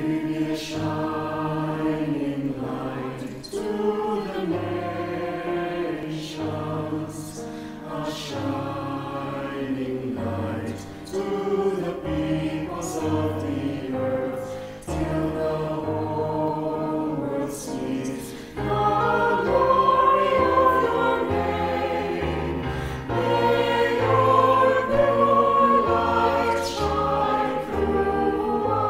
You be a shining light to the nations, a shining light to the peoples of the earth, till the whole world sees the glory of your name. May your pure light shine through us.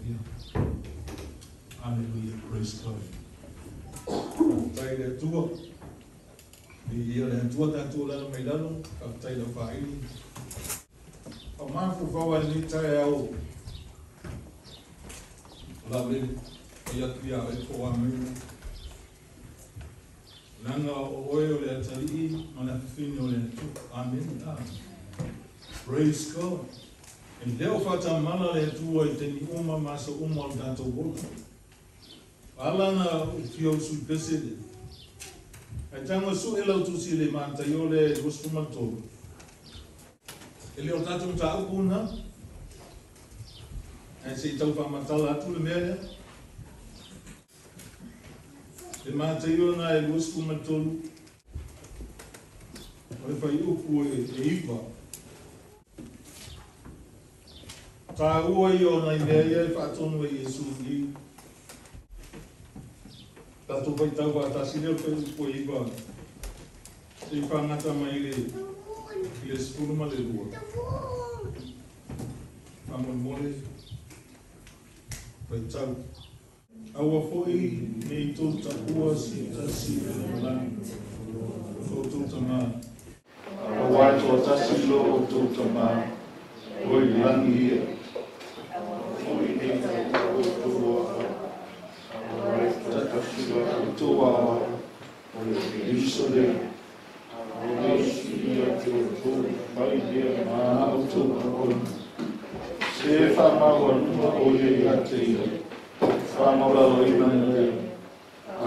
faigofie. Hallelujah, praise God. Faafetai i le Atua. Viia le Atua tatou lalo mai lalo, faafetai i lau faaili. Faamafaufau lava i lenei taeao o lau le fai atu ia oe po o a mai. Leaga o oe o le atalii ma le afafine o le Atua. Amene. Praise God. E le o faatamala le Atua i taimi uma ma aso uma o le tatou ola. Ala na ou fia usu i pese lea. Ae tago e sue lau tusi i le Mataio lea e 23. E le o tatou mataupu lena. Ae se i tau faamatala atu le mea lea. Le Mataio lena e 23. O le fuaiupu e 9. Taua ia o nai mea ia e faatonu e Iesu i tatou faitau faatasi lea o le fuaiupu e 9 seia faagata mai i le 12. Faamolemole faitau. Aua foi ne i tou taua se tasi o le lalolagi o outou tamā. Aua e toatasi lo outou Tamā o i lagi ia. Aua foi ne i taua outou aoao, aua e toatasi lo outou aoao, o le Keriso lea. O le isi ia te outou fai lea ma outou auauna. Se faamaualuga o ia ia te ia, faamaualaloina ia.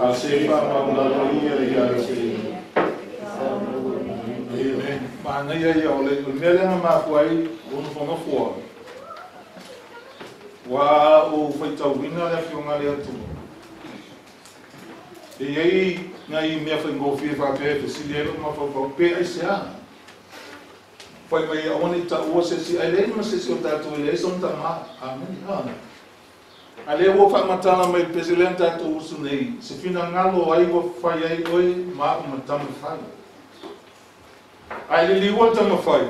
A se faamaualalo ia ia te ia, faamaualugaina ia. Amen. Manaia ia o le mea lea na mafua ai ou nofonofo a. Ua ou faitauina le Afioga a le Atua. E i ai nai mea faigofie faapea e fesili ai lou mafaufau, pe aisea? Fai mai aua ne i taua se isi, ae leai ma se isi o tatou e leai sona tama. Amene. A lea ua faamatala mai i le pese lea na tatou usu nei, se finagalo ai ua fai ai oe ma au ma tama fai. Ae liliua le tama fai,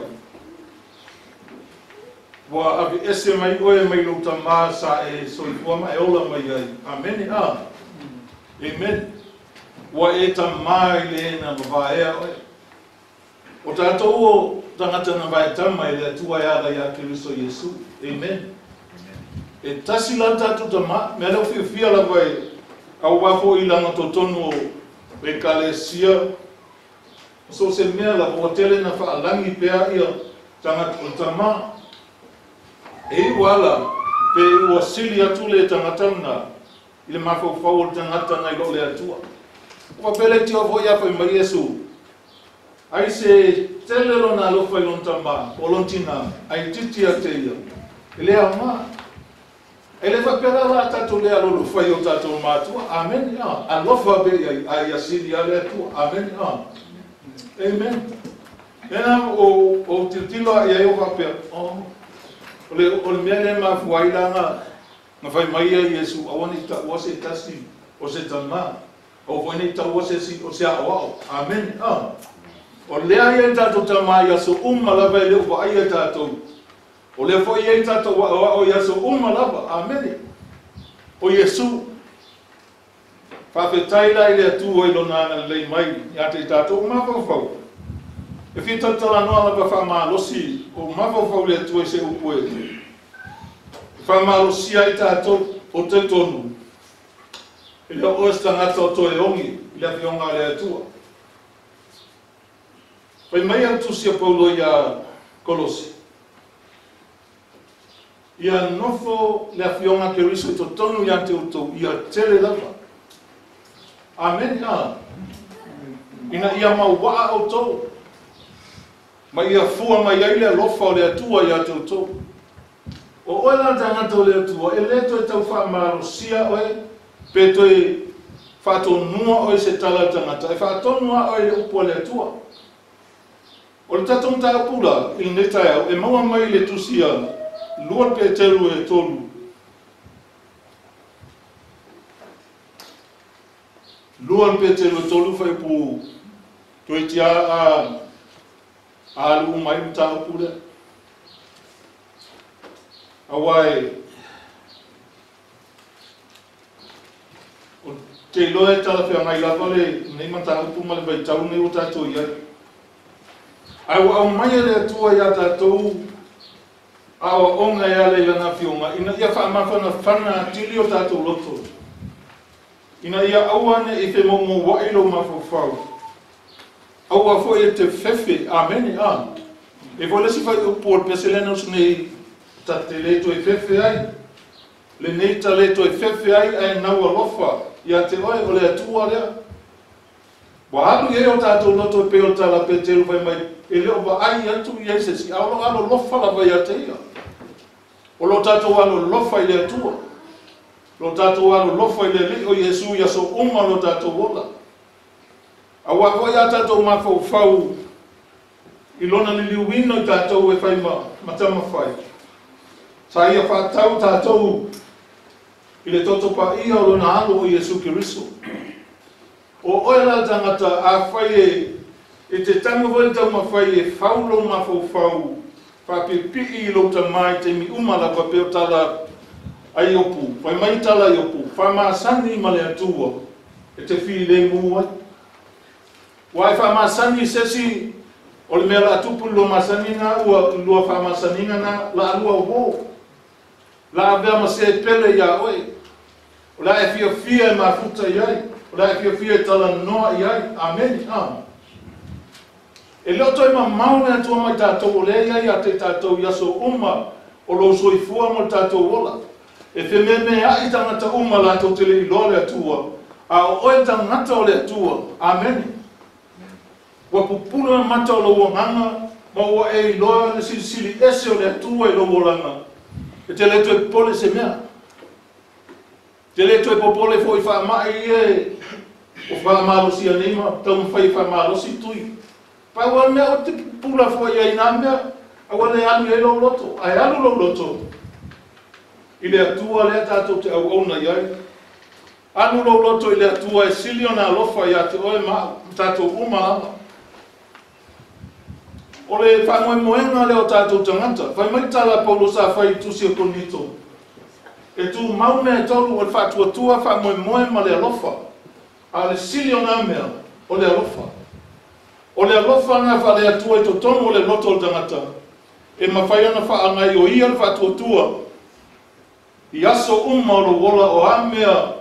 ua aveese mai oe mai lou tama sa e soifua ma e ola mai ai. Amene. Amen. Ua e tamā i le na mavaea oe. O tatou o tagata na vae tama i le Atua e ala iā Keriso Iesu. Amen. E tasi la tatou tamā, mea lea ua fiafia lava e auā foi i lana totonu o Ekalesia, so o se mea lava ua tele na faalagi pea ia tagata o le tamā. E iu ala pe ua sili atu le tagata lena i le mafaufau o le tagata nai lo le Atua. Ua faapea leitioa foi a fai mai Iesu, Ai se tele lona alofa i lona tamā po o lona tinā, ae itiiti ia te ia, e le aoga. E le faapea la la tatou le alolofa i o tatou matua. Amene. Alofa pea i ai, ae ia sili lava le Atua. Amene. Amen. Lena o ou tilotilo lava i ai o faapea, oh, o le, o le mea lea e mafua ai la na, na fai mai ai Iesu, aua ne i taua se tasi o se tamā. Aua foi ne i taua se isi o se aoao. Amene. O lea e i ai tatou tamā i aso uma lava e le o vaaia tatou. O lea foi e i ai tatou aoao i aso uma lava. Amene. O Iesu. Faafetai la i le Atua i Lona agalelei mai ia te i tatou o mafaufau. E fia talatalanoa lava faamalosi o mafaufau le Atua i se upu e faamalosia ai tatou o talitonu e le o oe se tagata o toe ogi i le Afioga a le Atua. Fai mai a le Tusi a Paulo iā Kolosi, Ia nofo le Afioga a Keriso i totonu ia te outou, ia tele lava. Amene. Ina ia mauaa outou, ma ia fua mai ai le alofa o le Atua ia te outou. O oe la le tagata o le Atua, e le toe tau faamalosia oe, pe toe faatonua oe i se tala a le tagata, e faatonu lava oe i le upu a le Atua. O le tatou mataupu la i lenei taeao e maua mai i le tusi a 2 Peteru e 3. 2 Peteru e 3 fuaiupu toeitiiti a alu uma ai le mataupu lea. Aua e Te iloa e talafeagai lava lenei mataupu ma le vaitau lenei ua tatou i ai. Ae ua aumaia le Atua ia tatou aoaoga e ala i Lana Afioga, ina ia faamafanafana atili o tatou loto, ina ia aua ne i femoumouai lou mafaufau, aua foi e te fefe. Amene. A e foi le isi fuaiupu o le pese lea na usu nei, ta te le toe fefe ai, lenei ta le toe fefe ai, ae nau alofa ia te oe o le Atua lea. Ua alu i ai o tatou loto e pei o le tala Peteru fai mai, e le o vaai atu i ai se isi, a o lo alolofa lava ia te ia. O lo tatou alolofa i le Atua, lo tatou alolofa i le Alii o Iesu i aso uma lo tatou ola. Aua foi a tatou mafaufau i lona liliuina i tatou e fai ma matamafai, sa ia faatau tatou i le toto paia o lona alo o Iesu Keriso. O oe la tagata a fai e te tago foi le taumafai e fau lou mafaufau faapipii i lou tamā i taimi uma lava, pei o tala a Iopu, fai mai tala a Iopu, faamasani ma le Atua e te filemu ai. Ua e faamasani i se isi o le mea la tupu i lua masani na ua lua faamasaniga na la alua uō. La avea ma se pele iā oe. O le a e fiafia e mafuta i ai. O le a e fiafia e talanoa i ai. Amene. E le o toe mamao le Atua mai tatou o lea ia ia te tatou i aso uma o lou soifua mo le tatou ola. E fememeai tagata uma latou te le iloa le Atua, a o oe tagata o le Atua. Amene. Ua pupula mata o lou agaga ma ua e iloa le silisili ese o le Atua i lou olaga. E te le toe popole se mea. Te le toe popole foi faamai e o faamalosia nei ma taumafai e faamalosi tui. Pau lava le mea o te pupula foi ai nā mea, aua le alu i ai lou loto, ae alu lou loto i le Atua lea tatou te auauna i ai. Alu lou loto i le Atua e sili ona alofa ia te oe ma au, tatou uma lava. O le faamoemoega lea o tatou tagata, fai mai tala a Paulo sa fai i tusi o Korinito, e tumau mea e tolu o le faatuatua, faamoemoe ma le alofa. A o le sili o nā mea, o le alofa. O le alofa na faale-Atua i totonu o le loto o le tagata, e mafai ona faagaoioia le faatuatua i aso uma o lou ola o a mea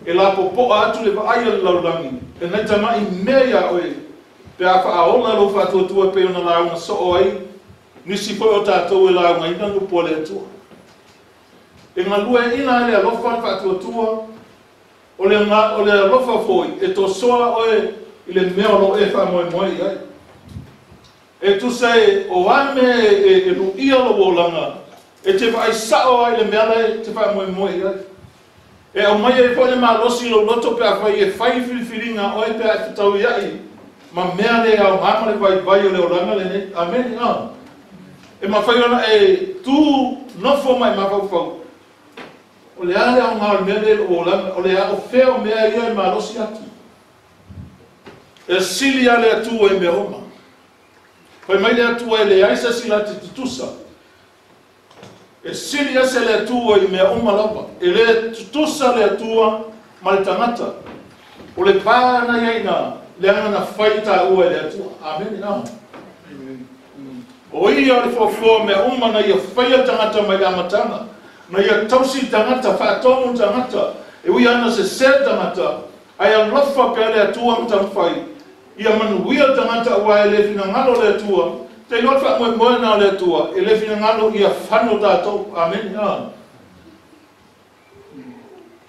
e lapopoa atu le vaai a le lalolagi, e nai tamai mea iā oe, pe a faaola lou faatuatua e pei ona lauga soo ai nisi foi o tatou e laugaina le upu a le Atua. E galueaiina ai le alofa le faatuatua, o le alofa foi e tosoa oe i le mea o lo o e faamoemoe i ai. E tusa e o a mea e luia lou olaga, e te vaai sao ai le mea la e te faamoemoe i ai. E aumai ai foi le malosi i lou loto pe afai e fai filifiliga oe pe a e fetauiai ma mea le aoga ma le vaivai o le olaga lenei. Amene. E mafai ona e tu nofo ma e mafaufau, o le a le aoga o le mea lea i lou olaga, o le a o fea o mea ia e malosi atu. E sili lava le Atua i mea uma. Fai mai le Atua e leai se isi la te tutusa. E sili ese le Atua i mea uma lava. E le tutusa le Atua ma le tagata. O le va na i ai ina, leaga na fai taua e le Atua. Amene. O ia o le foafoa mea uma na ia faia le tagata mai le amataga, na ia tausi le tagata, faatonu le tagata, e ui lava ina sese le tagata, ae alofa pea le Atua ma taumafai ia manuia le tagata aua e le finagalo le Atua. Te iloa le faamoemoe na o le Atua, e le finagalo ia fano tatou. Amene.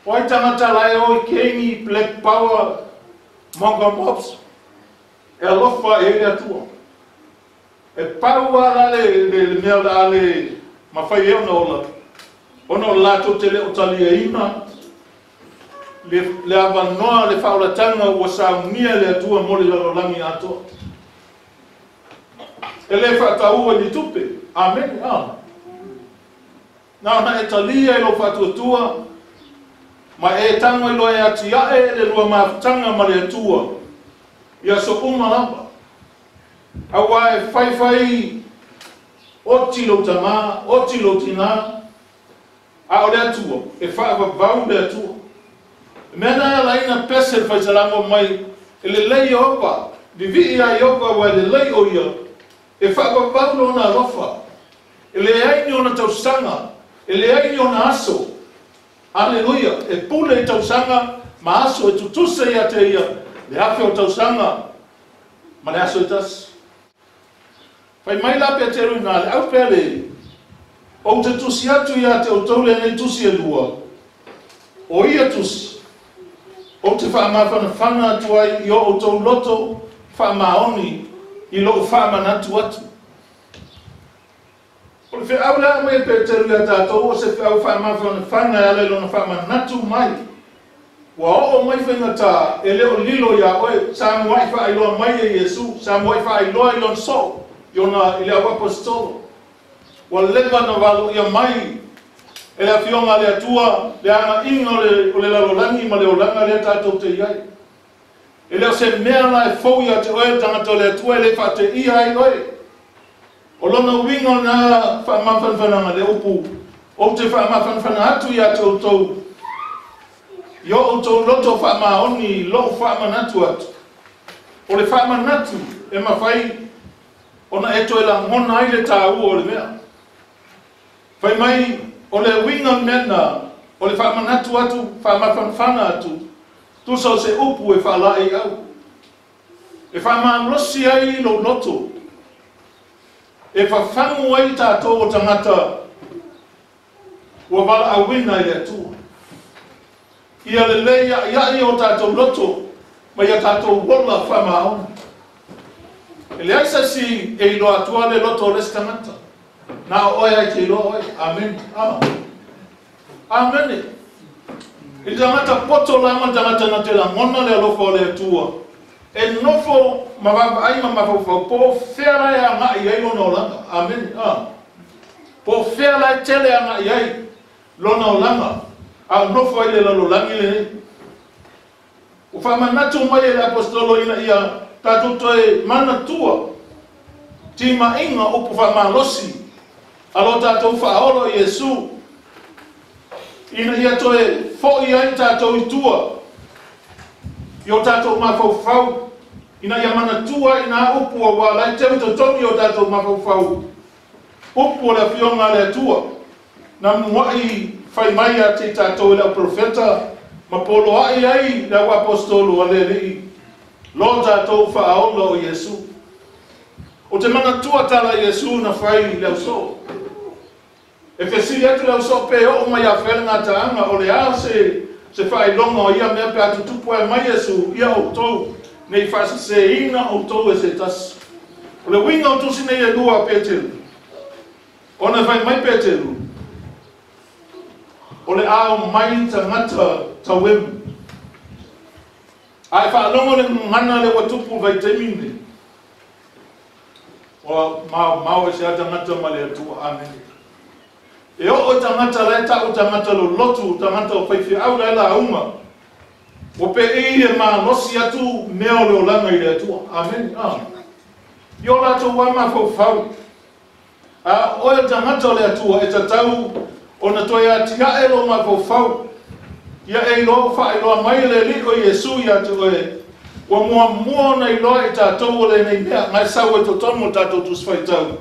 O ai tagata la e o i kengi, Black Power, Monga Mobs, e alofa i ai le Atua. E pau lava la le mea o le a le mafai ai ona ola, ona o le latou te le o taliaina le avanoa, le faaolataga ua saunia e le Atua mo le lalolagi atoa. E le faataua i ni tupe. Amene. Na ona e talia i lou faatuatua, ma e tago i loa e atiae le lua mafutaga ma le Atua i aso uma lava. Aua e faifai oti lou tamā, oti lou tinā, a o le Atua, e faavavau le Atua. Mea na ala ai na pese le faisalamo mai e lelei Ieova, vivii ia Ieova ua e lelei o ia, e faavavau lona alofa, e leai ni ona tausaga, e leai ni ona aso. Aleluia! E pule i tausaga ma aso e tutusa ia te ia le 1,000 o tausaga ma le aso e tasi. Fai mai la Peteru i ina le au pea le, Ou te tusi atu ia te outou lenei tusi e lua, o ia tusi, ou te faamafanafana atu ai i o outou loto faamaoni i lou faamanatu atu. O le feau le aumai e Peteru ia tatou o se feau faamafanafana e ala i lona faamanatu mai. Ua oo mai faigata e le o lilo iā oe, sa muai faailoa mai e Iesu, sa muai faailoa i lona soo, i ona i le auaposetolo. Ua leva ona valoia mai e le Afioga a le Atua le agaiga o le lalolagi ma le olaga lea tatou te i ai. E le o se mea la e fou ia te oe le tagata o le Atua e le faateia ai oe. O lona uiga o lena faamafanafanaga le upu, Ou te faamafanafana atu ia te outou i o outou loto faamaoni i lou faamanatu atu. O le faamanatu e mafai ona e toe lagona ai le taua o le mea. Fai mai, o le uiga o le mea lena, o le faamanatu atu, faamafanafana atu, tusa o se upu e faalaeiau, e faamalosi ai lou loto, e fafagu ai tatou o tagata ua valaauina i le Atua. Ia lelei a'ia'i o tatou loto ma ia tatou ola faamaoni. E leai se isi e iloa atua le loto o le isi tagata. Na o oe ai te iloa oe. Amene. Amene. I le tagata poto la ma le tagata na te lagona le alofa o le Atua, e nofo ma vaavaai ma mafaufau po o fea la e agai ai lona olaga. Amene. Po o fea la e tele agai ai lona olaga, a o nofo ai le lalolagi lenei. Ua faamanatu mai e le aposetolo ina ia tatou toe manatua timaiga upu faamalosi a lo tatou Faaola o Iesu, ina ia toe fo'i ai tatou i tua i o tatou mafaufau, ina ia manatua ai nā upu auā la e teu i totonu i o tatou mafaufau upu o le Afioga a le Atua na mua'i fai mai ia te i tatou e le auprofeta ma poloa'i ai le auaposetolo a le Alii lo tatou Faaola o Iesu. Ou te manatua tala Iesu na fai i le ausoo. E fesili atu le ausoo pe oo mai afea le gataaga, o le a se faailoga o ia mea pe a tutupu ae mai Iesu ia outou, nei faaseseina outou e se tasi. O le uiga o tusi nei e lua a Peteru, ona e fai mai Peteru, o le a omai tagata tauemu. A e faalogo le gagana lea ua tupu i le vaitaimi lenei, ua maomao ai se a tagata ma le Atua. Amene. E oo i tagata la e ta'u tagata lolotu, tagata o faifeau la e lauga, ua pei e malosi atu mea o le olaga i le Atua. Amene. I o latou lava mafaufau. A o oe o le tagata o le Atua, e tatau ona toe atia'e lou mafaufau, ia e iloa ua faailoa mai e le Alii o Iesu ia te oe, ua muamua ona iloa i tatou o lenei mea, na e sau ai totonu o le tatou Tusi Faitau.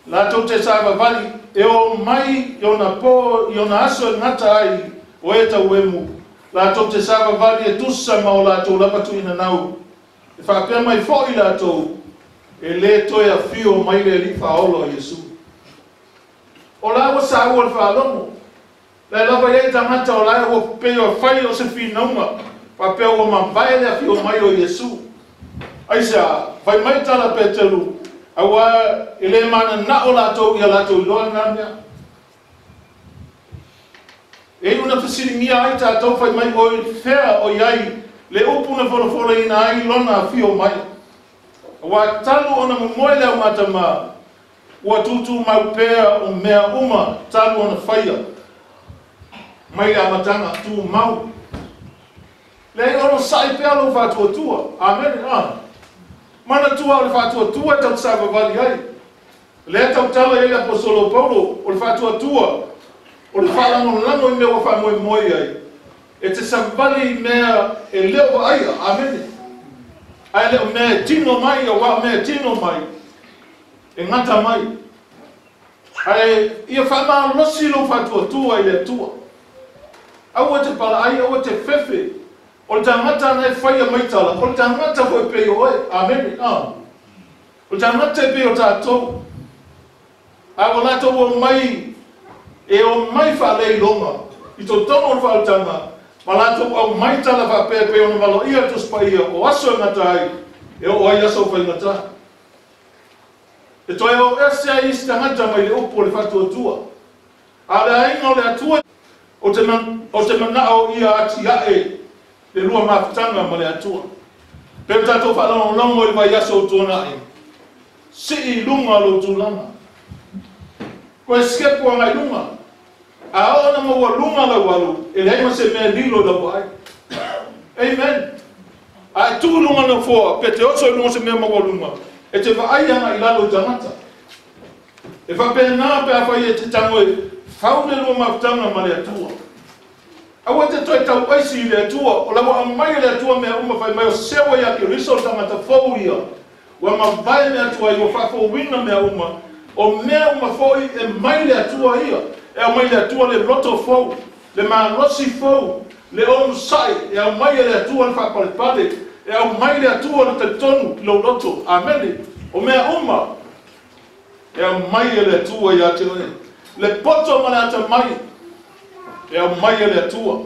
Latou te savavali, e o mai i ona po, i ona aso e gata ai o e tauemu, latou te savavali e tusa ma o latou lava tuuinanau, e faapea mai foi latou, e lē toe afio mai le Alii Faaola o Iesu. O la ua saua le faalogo, la e lava i ai tagata o la e ua pei o fai o se finauga, faapea ua mavae le afio mai o Iesu. Aisea? Fai mai tala Peteru, auā e lē mananao latou ia latou iloa lena mea. E iu na fesiligia ai tatou fai mai o i fea o i ai le upu na folafolaina ai lona afio mai. Auā talu ona momoe le augatama, ua tutumau pea o mea uma talu ona faia mai le amataga, tumau. Leai, onosai pea lou faatuatua. Amene. Manatua o le faatuatua e tau te savavali ai. Lea tautala i ai le aposetolo o Paulo, o le faatuatua, o le faalagolago i mea ua faamoemoe i ai, E te savali mea e leo vaaia. Amene. Ae le o mea e tino mai, auā o mea e tino mai, e gata mai. Ae ia faamalosi lou faatuatua i le Atua. Aua e te palaai, aua e te fefe. O le tagata na e faia mai tala, o le tagata foi pei o oe. Amene. O le tagata e pei o tatou. Ae ua latou omai e omai faaleiloga i totonu o le faaolataga ma latou aumai tala faapea e pei ona valoia le Tusi Paia o aso e gata ai e oo ai aso faigata. E toe o ese ai isi tagata mai le upu o le faatuatua. A o le aiga o le Atua o te manao ia atiae le lua mafutaga ma le Atua. Pe o tatou faalogologo i le vaiaso ua tuanai, sii i luga lou tulaga. Koe sikepu agai luga. A oo ina maualuga lau alu, e leai ma se mea e lilo i lau vaai. Amen. A e tu i luga o le nofoa, pe te oso i luga o se mea maualuga, e te vaai agai i lalo i tagata. E faapena pe afai e te tago e fau le lua mafutaga ma le Atua. Aua e te toe tauaisi i le Atua, o la ua aumai e le Atua mea uma fai mai o seua ia Keriso le tagata fou ia, ua mavae mea tuai, ua faafouina mea uma, o mea uma foi e mai le Atua ia, e aumai le Atua le loto fou, le malosi fou, le onosai, e aumai e le Atua le faapalepale, e aumai le Atua le talitonu i lou loto. Amene. O mea uma e aumai e le Atua ia te oe. Le poto ma le atamai e aumai e le Atua.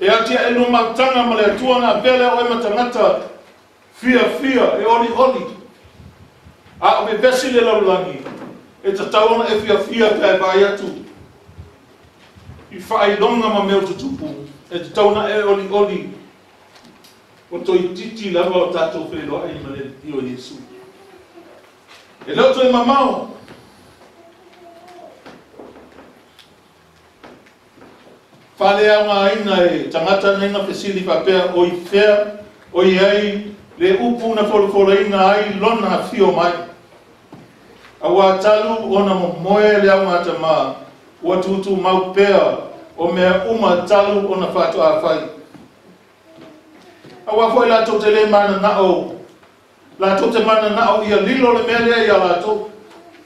E atiae lua mafutaga ma le Atua ona avea lea o oe ma tagata fiafia e olioli. A o vevesi le lalolagi, e tatau ona e fiafia pe a e vaai atu i faailoga ma mea o tutupu, e tatau ona e olioli ua toeitiiti lava o tatou feiloai ma le Alii o Iesu. E le o toe mamao. Faaleaogaina e tagata nei na fesili faapea, O i fea o i ai le upu na folafolaina ai lona afio mai? Auā talu ona momoe le augatama, ua tutumau pea o mea uma talu ona faatoa fai. Auā foi latou te lē mananao, latou te mananao ia lilo le mea lea iā latou,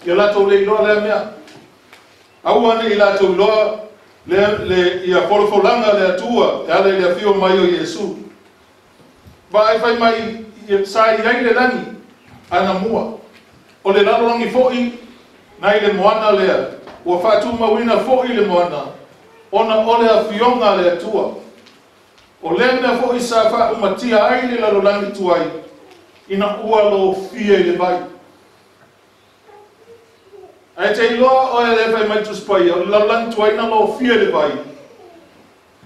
ia latou le iloa lea mea. Aua ne i latou iloa le, le, ia folafolaga a le Atua e ala i le afio mai o Iesu. Vaai fai mai sa i ai le lagi anamua, o le lalolagi foi nai le moana lea, ua faatumauina foi le moana, ona o le afioga a le Atua. O lea mea foi sa faaumatia ai le lalolagi tuai, ina ua lofia i le vai. Ae te iloa oe lea fai mai Tusi Paia, o le lalolagi tuai na lofia i le vai,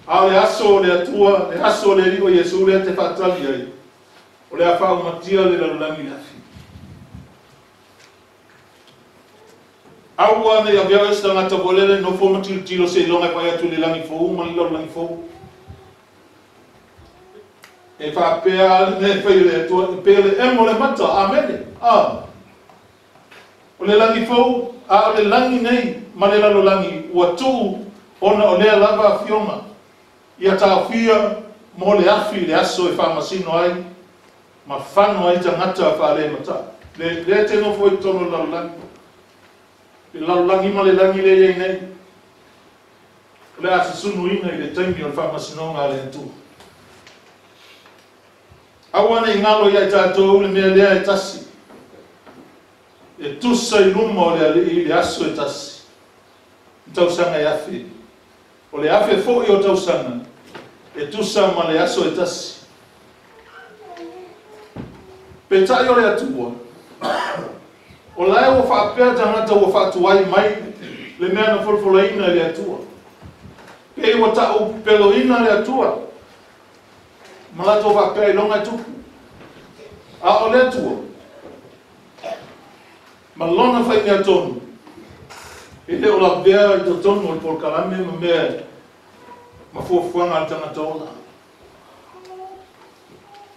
a o le aso o le Atua, le aso o le Alii o Iesu lea te faatali ai, o le a faaumatia le lalolagi i le afi. Aua ne i avea oe se tagata ua lele nofo ma tilotilo seiloga e vaai atu i le lagi fou ma le lalolagi fou. E faapea a le mea e fai e le Atua, e pei o le emo o le mata. Amene. A. O le lagi fou, a o le lagi nei ma le lalolagi ua tuu ona o lea lava afioga ia taofia mo le afi i le aso e faamasino ai ma fano ai tagata faalemata. Le lea te nofo ai totonu o le lalolagi. Le lalolagi ma le lagi lea i ai nei, o le a susunuina i le taimi o le faamasinoga a le Atua. Aua ne i galo ia i tatou le mea lea e tasi, e tusa i luma o le Alii i le aso e tasi, i tausaga e afe. O le afe foi o tausaga, e tusa ma le aso e tasi. Peitai o le Atua, o la e ua faapea tagata ua faatuai mai le mea na folafolaina e le Atua. Pei ua taupeloina le Atua, ma latou faapea ailoga e tupu. A o le Atua, ma lona faimea tonu, e le o lavea i totonu o le polokalame ma mea ma fuafuaga a le tagata ola.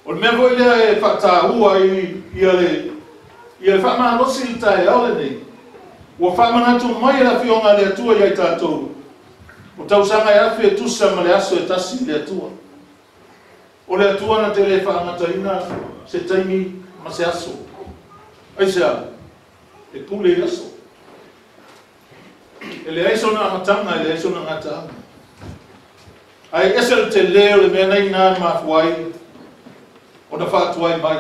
O le mea foi lea e faataua ai ia le ia le faamalosi i le taeao lenei, ua faamanatu mai e le Afioga a le Atua ia i tatou, O tausaga e afe e tusa ma le aso e tasi i le Atua. O le Atua na te le faagataina se taimi ma se aso. Aisea? E pule i aso. E leai sona amataga, e leai sona gataaga. Ae ese le telē o le mea nei na e mafua ai ona faatuai mai.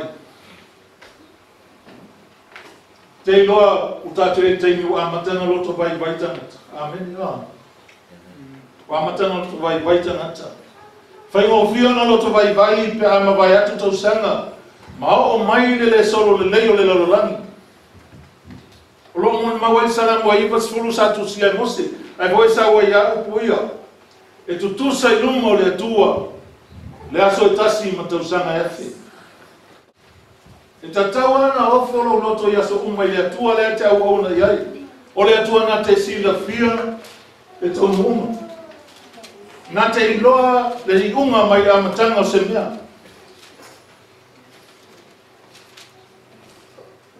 Te iloa ua tatou i ai i le taimi ua amata ona loto vaivai tagata. Amene. Ua amata ona loto vaivai tagata. Faigofie ona loto vaivai pe a mavae atu tausaga ma oo mai le le solo lelei o le lalolagi. O lo o molimau ai le Salamo 90 sa tusia e Mose, ae foi sau ai a upu ia, E tutusa i luma o le Atua le aso e tasi ma tausaga e afe. E tatau lava ona ofo lou loto i aso uma i le Atua lea e te auauna i ai, o le Atua na te silafia le taunuuga, na te iloa le iuga mai le amataga o se mea.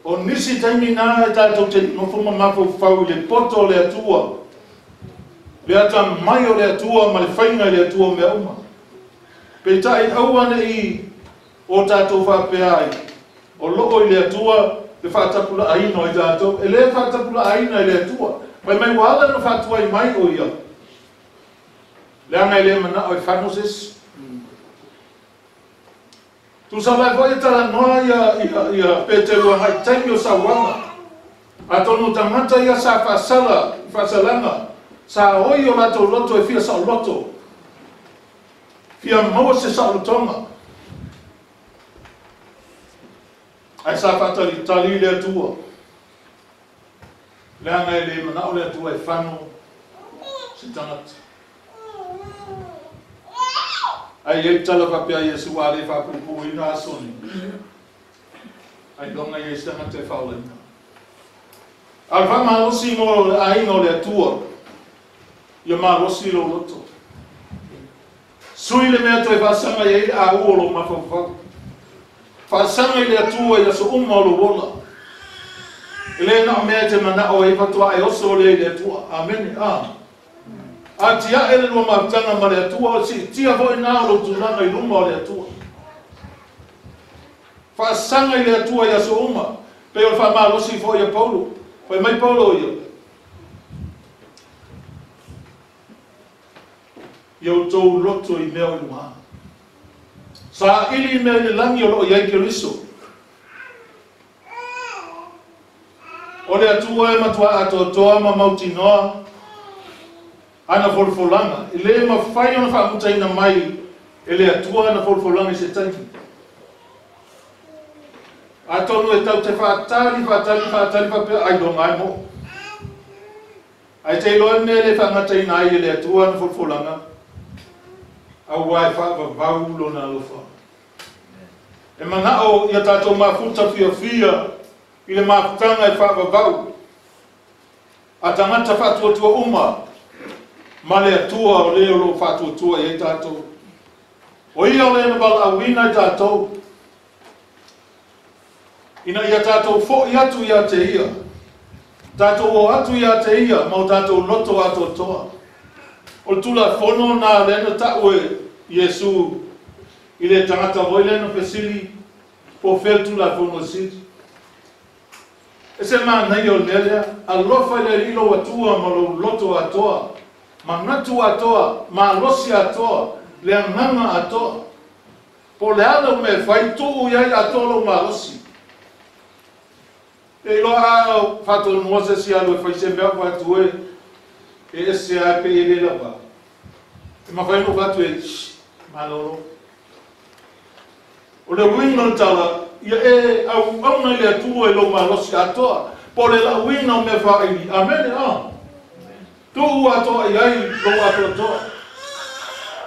O nisi taimi na e tatou te nofo ma mafaufau i le poto o le Atua, le atamai o le Atua ma le faiga i le Atua o mea uma. Peitai aua ne i o tatou faapea ai, o loo i le Atua le faatapulaaina o i tatou. E le faatapulaaina e le Atua. Fai mai ua ala ona faatuai mai o ia, leaga e le manao e fano se isi. Tusa mai foi e talanoa ia Peteru agai taimi o sauaga. Atonu o tagata ia sa faasala i faasalaga, sa oi o latou loto e fia saoloto, fia maua se saolotoga. Ae sa faatalitali le Atua, leaga e le manao le Atua e fano se tagata. Ae i ai le tala faapea a Iesu, A le faapuupuuina aso nei, ailoga i ai se tagata e faaolaina. A o le faamalosi mo le aiga o le Atua, ia malosi lou loto. Sui le mea toe faasaga i ai le au o lou mafaufau. Faasaga i le Atua i aso uma o lou ola. E le na o mea e te manao ai faatoa e oso lea i le Atua. Amene. A. Atiae le lua mafutaga ma le Atua, o siitia foi na o lou tulaga i luma o le Atua. Faasaga i le Atua i aso uma, pei o le faamalosi foi a Paulo. Fai mai Paulo ia, Ia outou loto i mea o i luga. Saili i mea i le lagi o lo o i ai Keriso. O le Atua e matua atoatoa ma mautinoa ana folafolaga, e le mafai ona faamutaina mai e le Atua ana folafolaga i se taimi. Atonu e tau te faatali, faatali, faatali faapea, ailoga lava e mo'o. Ae te iloa le mea e le faagataina ai e le Atua ana folafolaga, aua e faavavau Lona alofa. E manao ia tatou mafuta fiafia i le mafutaga e faavavau a tagata faatuatua uma ma le Atua o le o lo o faatuatua i ai tatou. O Ia o le na valaauina i tatou ina ia tatou foi atu ia te Ia, tatou o atu ia te Ia ma o tatou loto atoatoa. O le Tulafono na lea na ta'u e Iesu i le tagata foi lea na fesili po o fea le Tulafono e sili. E se manaia o le mea lea, alofa i le Alii lou Atua ma lou loto atoa, manatu atoa, malosi atoa, le agaga atoa. Po o le a lau mea e fai, tuu i ai atoa lou malosi. E iloa a faatonuga se isi alu e fai se mea ou fai atu e e ese a pe e le lava. E mafai ona ou fai atu e shh, malolo. O le uiga o le tala, ia e auauna i le Atua i lou malosi atoa, po o le lauina o mea faaili. Amene, a. Tuu atoa i ai lou atoatoa.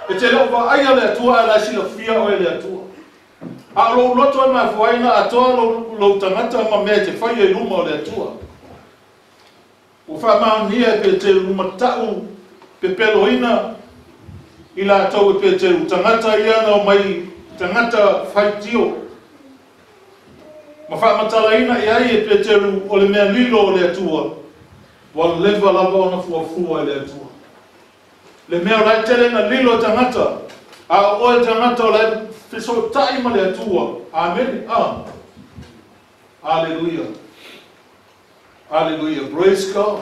E te le o vaaia le Atua ae la e silafia oe e le Atua. A o lou loto e mafua ai ona atoa lou tagata ma mea e te faia i luma o le Atua. Ua faamaonia e Peteru lumatau pepeloina i latou e Peteru tagata ia na omai tagata faitio ma faamatalaina i ai e Peteru o le mea lilo o le Atua ua leva lava ona fuafua e le Atua. Le mea o lai tele na lilo tagata, a o oe tagata o lai fesotai ma le Atua. Amene. Ah. Hallelujah. Hallelujah. Praise God.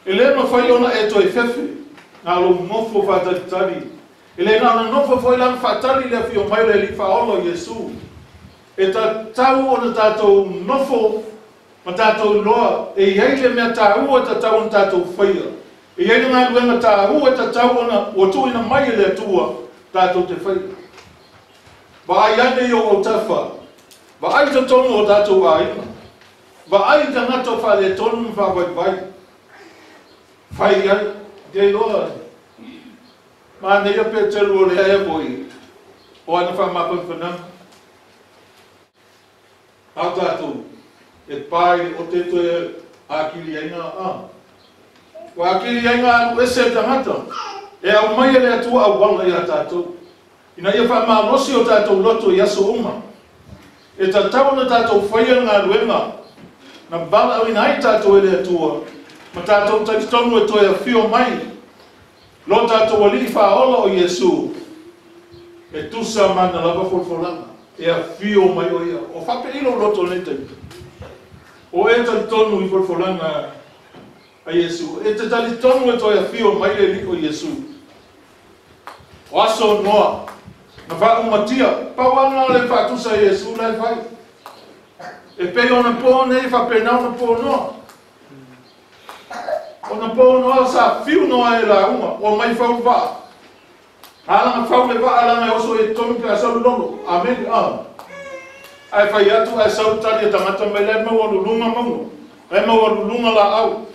E le mafai ona e toe fefe, na lo nofo faatalitali. E le na ona nofo foi lana faatali le afio mai le Alii faaola o Iesu. E tatau ona tatou nofo ma tatou iloa, e i ai le mea taua e tatau ona tatou faia. E i ai le galuega taua e tatau ona ua tuuina mai e le Atua tatou te faia. Vaai ane i ou autafa, vaai totonu o tatou aiga, vaai tagata o faaletonu ma faavaivai. Fai ai, te iloa, manaia pe telu o lea e foi, o ana whaamapanapanaga. A tatou, e pai o te toe akili ai ngā a. Ua akili ai ngā alu ese tagata, e au mai e le Atua auala ia tatou. Ina ia whaamalosi o tatou loto i aso uma. E tatau na tatou whaia ngā luenga, na bala au ina ai tatou e le Atua, ma tatou talitonu e toe afio mai, lo tatou Alii faaola o Iesu, e tusa mana lava folafolaga, e afio mai o ia. O whapeilo loto nei taimi. O e talitonu i folafolaga a Iesu, e te talitonu e toe afio mai le Alii o Iesu. O aso noa, na whaumatia, pauanga le whaatusa Iesu lai whai. E pei ona pō nei, whapenau na pō noa. O na pō noa sa fiu noa e la uma, o mai whau vaa. Alanga whau le vaa alanga e oso e tonu pe a salu lolo. Amen. Ah. Ai whai atu ai salu tali e tangata mai lai mau alulunga maunga. Lai mau alulunga la au.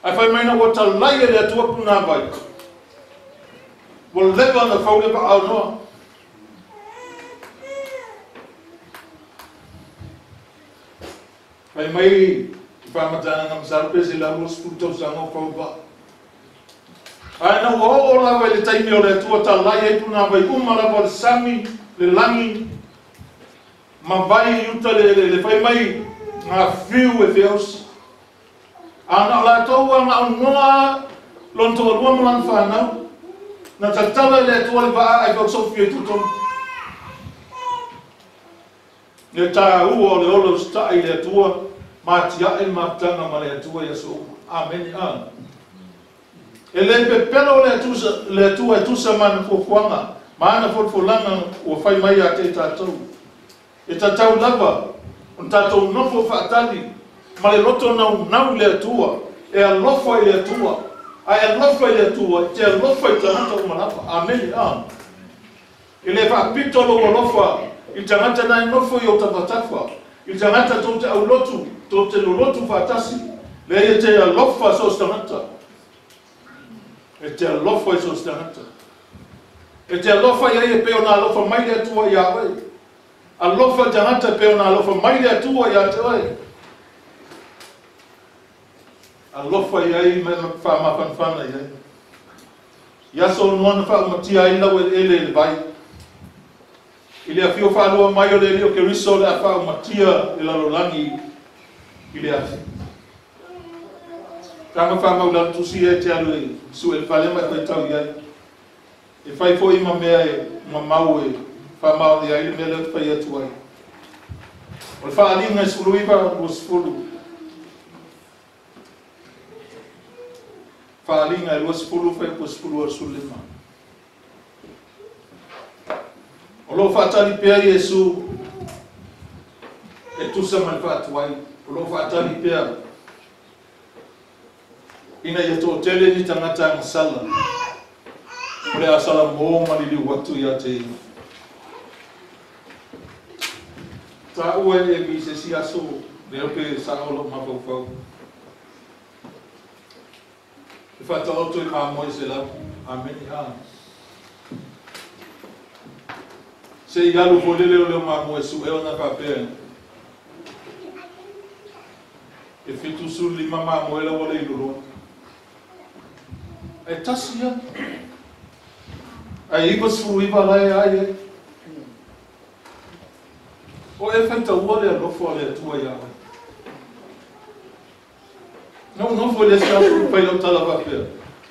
Ai whai maina ua talai e le Atua puna vai. Ua lewa na whau le vaa au noa. Whai mai i whamatanga ngā masaru pe se lau o spuru tausanga o whau vaa. Ai na ua oo lava i le taimi o le Atua talai ai puna vai uma lava le sami, le langi, ma vai i uta le whai mai ngā whiu e whiausi. A na o latou a ngā noa lon toa lua ma lana whanau, na tatala le Atua le vaa ai whausofia i tutonu. Le tā ua o le olo ustai le Atua, ma tia e maputanga ma le Atua ia so uma. Amen. Amen. E le pepelo le Atua e tusa mana fuafuaga, ma ana folafolaga ua fai mai ia te tatou. E tatau lava, ona tatou nofo faatali, ma le loto naunau i le Atua, e alofa i le Atua, ae alofa i le Atua, e te alofa i tagata uma lava. Amen. Amen. E le faapito lou alofa i tagata na e nofo i o tafatafa, i tagata tou te aulotu, tou te lolotu faatasi, le ia te alofa so se tagata. E te alofa i so se tagata. E te alofa ia e pe o na alofa mai le Atua ia oe. Alofa tagata pe o na alofa mai le Atua ia te oe. Alofa ia i me whaamafanafana ia. Ia so nuana whaamatia ai lau ele ele le vai. I le afio whaalua mai o le Alii o Keriso le a whaamatia le lalolagi i le afi. Tanga whamau lalo tusi e te alu e su e whale mai koe tau iai. E whai fo ima mea e mamau e whamau i ai le mea leo te whai atu ai. O le whaalinga e sulu iwa o sifulu. Whaalinga e lua sifulu whai po sifulu o sulima. O lo whaatali pea Iesu e tusa mai whaatu ai. O lo whaatali pea ina ia tō tele ni tangata nga sala. O le asala mō manili watu ia te ina. Tā ua e mi se si aso, le ope sa olo mawhauwhau. E whataoto i ngā moe se lau. Amen. Amen. Se i alu fōlele o leo mā moe su e ona whapea. E whitu sulu lima mā moe lau ole i loloa. E tasi ia. Ai iwa suru iwa lai ai e. O e whaita ua le alofa le Atua ia oe. Nau nofo le sa suru pai lau tala whapea.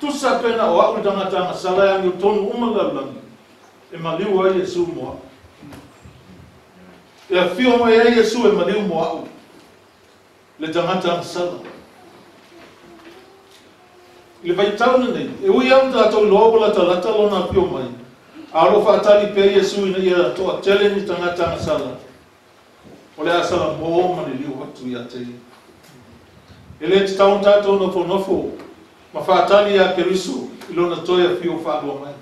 Tusa pena o au le tagata agasala e agiotonu uma le lalolagi, e maliu ai Iesu mo au. E afio mai ai Iesu e maliu mo au, le tagata agasala. I le vaitau lenei, e ui lava ina tatou iloa ua latalata lona afio mai, a o lo o faatali pea Iesu ina ia toatele ni tagata agasala o le a salamo ma liliu atu ia te ia. E le tatau ona tatou nofonofo ma faatali ia Keriso i lona toe afio faalua mai.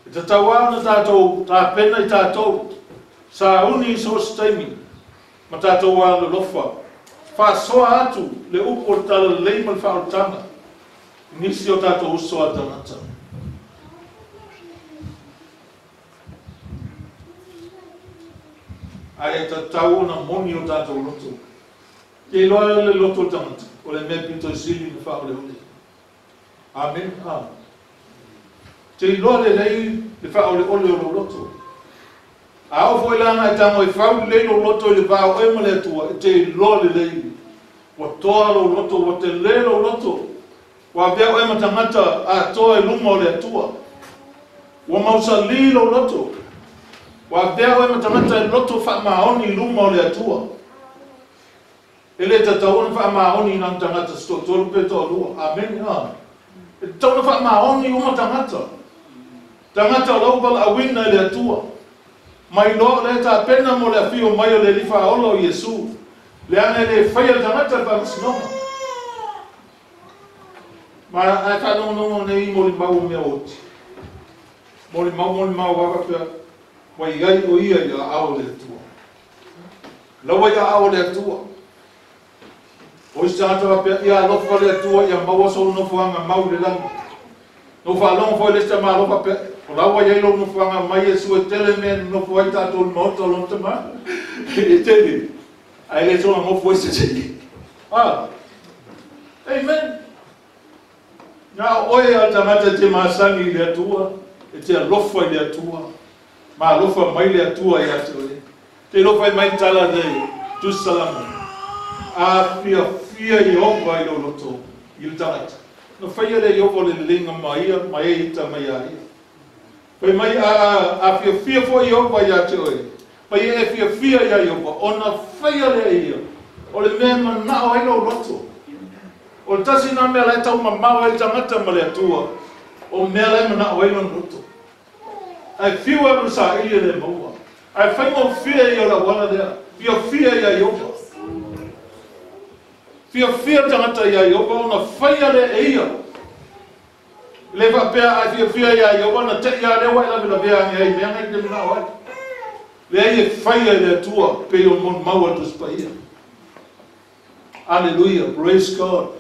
E tatau lava ona tatou tapena i tatou, sauni i so o se taimi, ma tatou alolofa, faasoa atu le upu o le talalelei ma le faaolataga i nisi o tatou uso a tagata. Ae e tatau ona moni o tatou loto. Te iloa le loto o le tagata, o le mea pito i sili ona faaoleole. Amene. A. Te iloa lelei le faaoleole o lou loto. A oo foi la ina e tago e fau lelei lou loto i le va o oe ma le Atua, e te iloa lelei ua toa lou loto, ua tele lou loto, ua avea oe ma tagata atoa i luma o le Atua. Ua mausali lou loto, ua avea oe ma tagata e loto faamaoni i luma o le Atua. E le tatau ona faamaoni i nana tagata se toatolu pe toalua. Amene. A. E tatau ona faamaoni uma tagata. Tagata o la ua valaauina e le Atua. Mai loa o lea e tapena mo le afio mai o le Alii Faaola o Iesu, leaga e le faia le tagata le faamasinoga. Ma ae faanogonogo nei molimau o mea oti. Molimau molimau lava faapea, ua i ai o ia i aao o le Atua. La ua i aao o le Atua. O isi tagata faapea, ia alofa le Atua ia maua sou nofoaga mau i le lagi. Na ou faalogo foi i le isi tamaloa faapea, o la ua i ai lou nofoaga mai Iesu e tele mea e nonofo ai tatou i le maota o lona tama. E tele, ae le soona nofo ai se isi. Ah. Amen. Na o oe a le tagata e te masani i le Atua, e te alofa i le Atua, ma alofa mai le Atua ia te oe. Te iloa fai mai le tala nei, Tusi Salamo, A fiafia Ieova i lou loto i le tagata, na faia lea Ieova o le leleiga ma ia ma e ita mai iā ia. Fai mai, A, a fiafia foi Ieova ia te oe, ma ia e fiafia iā Ieova, ona faia lea e ia o le mea e manao ai lou loto. O le tasi lena mea la e taumamao ai le tagata ma le Atua, o mea la e manao ai lona loto. Ae fiu alu saili e le maua. Ae faigofie ia o le auala lea. Fiafia iā Ieova. Fiafia le tagata iā Ieova ona faia lea e ia. E le faapea a e fiafia iā Ieova ona te i a lea ua e lavelavea ane ai i mea na e te manao ai. Leai e faia e le Atua pei o molimau a le Tusi Paia. Aleluia, praise God.